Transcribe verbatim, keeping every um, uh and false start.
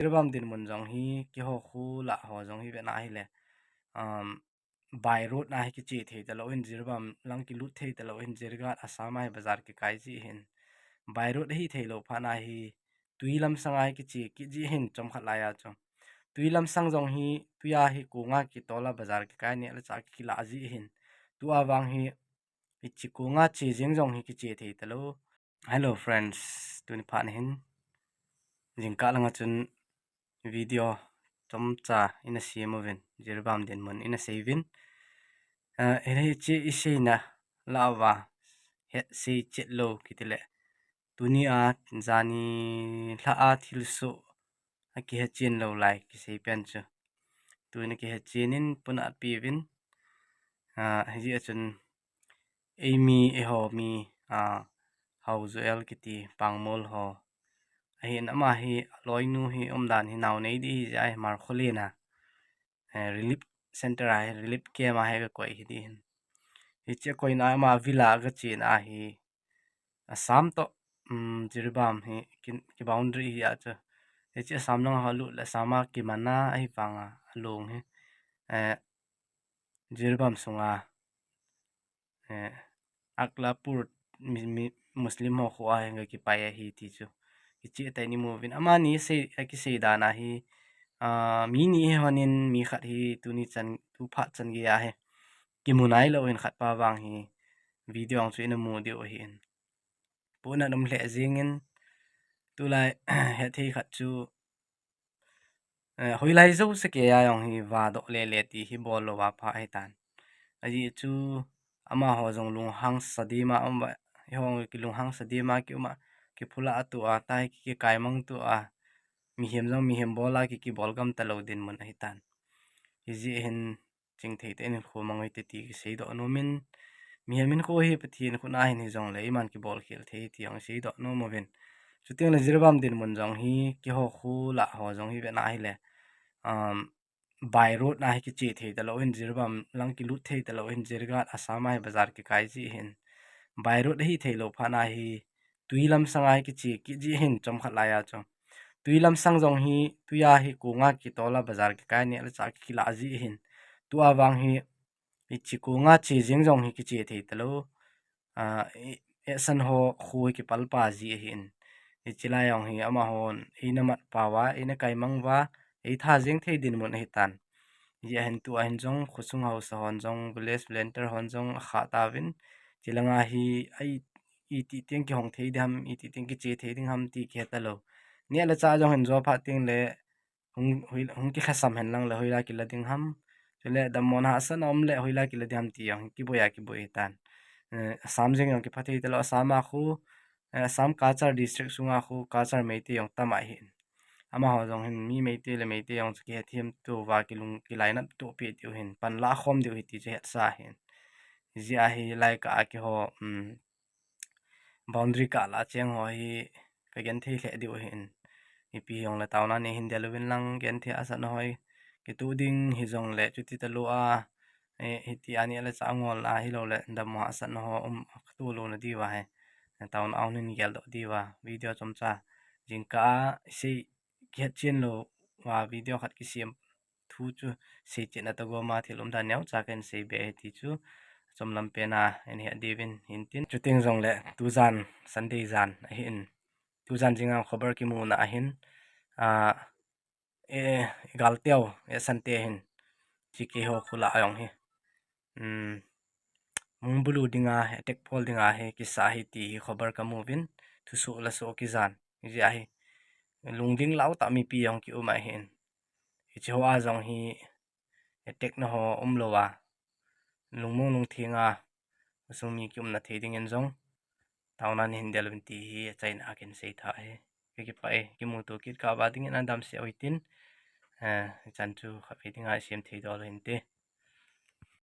Jiribam dinmun jong hi, keiho khu lah ho jong hi vena hile, um, by road na hi kiche thei talou hin, Jiribam lang kilut thei talou hin, Jirighat Assam a hi bazar kikai ji hin. By road ahi thei lou phat na hi, tui lamsang a hi kiche kit ji hin, chomkhat lai a chu. Tui lamsang jong hi, tui a hi kong a kitol a bazar kikai, neh le chah kilah ji hin. Tua vang hi, hiche kong a che jeng jong hi kiche thei talou. Hello friends, tuni phat hin jingkah langa chun video chomcha ina sem uvin, Jiribam dinmun ina sei uvin. Ah, hiche i seina lah uva, het sei chet lou kiti le, tuni a, jani lha a thilsoh akihet chen lou lai kisei pen chu. Tuni kihet chen in puna pi uvin, ah, hijeh a chun eimi, eiho mi, ah, Hau Joel kiti Pangmol ho. Ahin ama hi, aloinu hi umdan hi nao nei di hi jeh a hi Markholin a, eh, relief center a hi, relief camp a hi kakoi hi di hin. Hiche akoina ama villa kachen a hi, Assam toh, um, Jiribam hi ki, ki boundary hi a chu. Hiche Assam lang a lut le Assam a kiman a, ahi vang a, along hi, eh, Jiribam sunga, eh, Aklapur mi, mi, Muslim ho kho a hi kakipai ahi ti chu. Hiche tah in imu uvin. Amani sei, akisei dan a hi, ah, mi ni hi honin mi khat hi tuni chan, tu phat chan gei a hi kimu nai lou hin khat pa vang hi video ang chu ina mu diu ahin. Puna nom lheh jing in tulai het thei khat chu, eh, hoilai jouse kei a jong hi vadoh lele ti hi bol lou a pha ahitan. Ajeh chu amaho jong lunghang sa dima um va, eiho kilunghang sa dima ki um a, kiphula a tu a, tai ki, kikai mang tu a, mihem jong mihem bol a ki, kibol gam talou dinmun ahitan. Hijeh hin chingthei tah in kho mang uvin te ti kisei doh nom in, mihem in kho hi Pathen khut a hin hijongle, iman kibol khel thei ti jong sei doh nom uvin. Chuteng le Jiribam dinmun jong hi, keiho khu lah ho jong hi vena hile, um, by road na hi kiche thei talou hin, Jiribam lang kilut thei talou hin, Jirighat Assam a hi bazar kikai ji hin. By road ahi thei lou phat na hi, tui lamsang a hi kiche kit ji hin, chomkhat lai a chu. Tui lamsang jong hi, tui a hi kong a kitol a bazar kikai, neh le chah kilah ji hin. Tua vang hi, hiche kong a che jeng jong hi kiche thei talou. Ah, i, eisan ho khu hi kipal pa ji ahin. Hiche lai jong hi amahon eina mat pau va, eina kai mang uva, eitha jeng thei dinmun ahitan. Hijeh hin tua hin jong khosung haosa hon jong, village volunteer hon jong akha tauvin. Hiche langa hi, ai, iti teng kihong thei ding ham, iti teng kiche thei ding ham ti kihe talou. Neh le chah jong hin jo phat teng le, hung, hui, hung kilhasam hen lang le hoilai kila ding ham. Chule dammo hahsatna um le hoilai kila ding ham ti jong kiboi a kiboi tan. Eh, Assam jeng jong kipha thei talou, Assam a khu, eh, Assam Cachar district sunga khu Cachar Meitei jong tam ahin. Amaho jong hin mi Meitei le Meitei jong chu kihethem to uva kilung, kilainat to pi diu hin, pan la khom diu hi ti chu hetsa ahin. Hijeh a hi lai kah a keiho, um, boundary kah lah cheng ho hi kagenthei lheh diu ahin. Ipi hijongle taona ni hin del uvin lang genthei hahsatna ho hi kitoh ding hijongle chuti talou a, eh, hiti a neh le chah ngol a hilou le dammo hahsatna ho um kitoh louna diu ahi. Taona a hin geldoh diu a video chomcha jingkah a sei kihet chen lou a video khat kisem thu chu sei chetna toh gom a thil umdan neocha kahin sei be ahi ti chu chomlam pen a hin het diuvin hintin. Chuteng jongle tujan Sunday jan ahin, tujan jinga khobor kimuna ahin, ah, eh, galteu, eh, Sante hin, hiche keiho khu lah a jong hi, um, mung bulu dinga, attack bol dinga hi kisa ahi ti hi khobor kamu uvin, thusoh lasoh kijan. Hijeh a hi, lungding lau tah mipi jong ki um ahin. Hiche ho a jong hi attack na ho umlou a, lungmong lungtheng a, khosung mi ki umna thei dingin jong taona ni hin del uvin ti hi achaina a kahin sei tha ahi. Kakipah e, kimuto kit kah uva dingin adamsel u hitin, eh, hichan chu khatvei dinga isem thei doh lou hinte.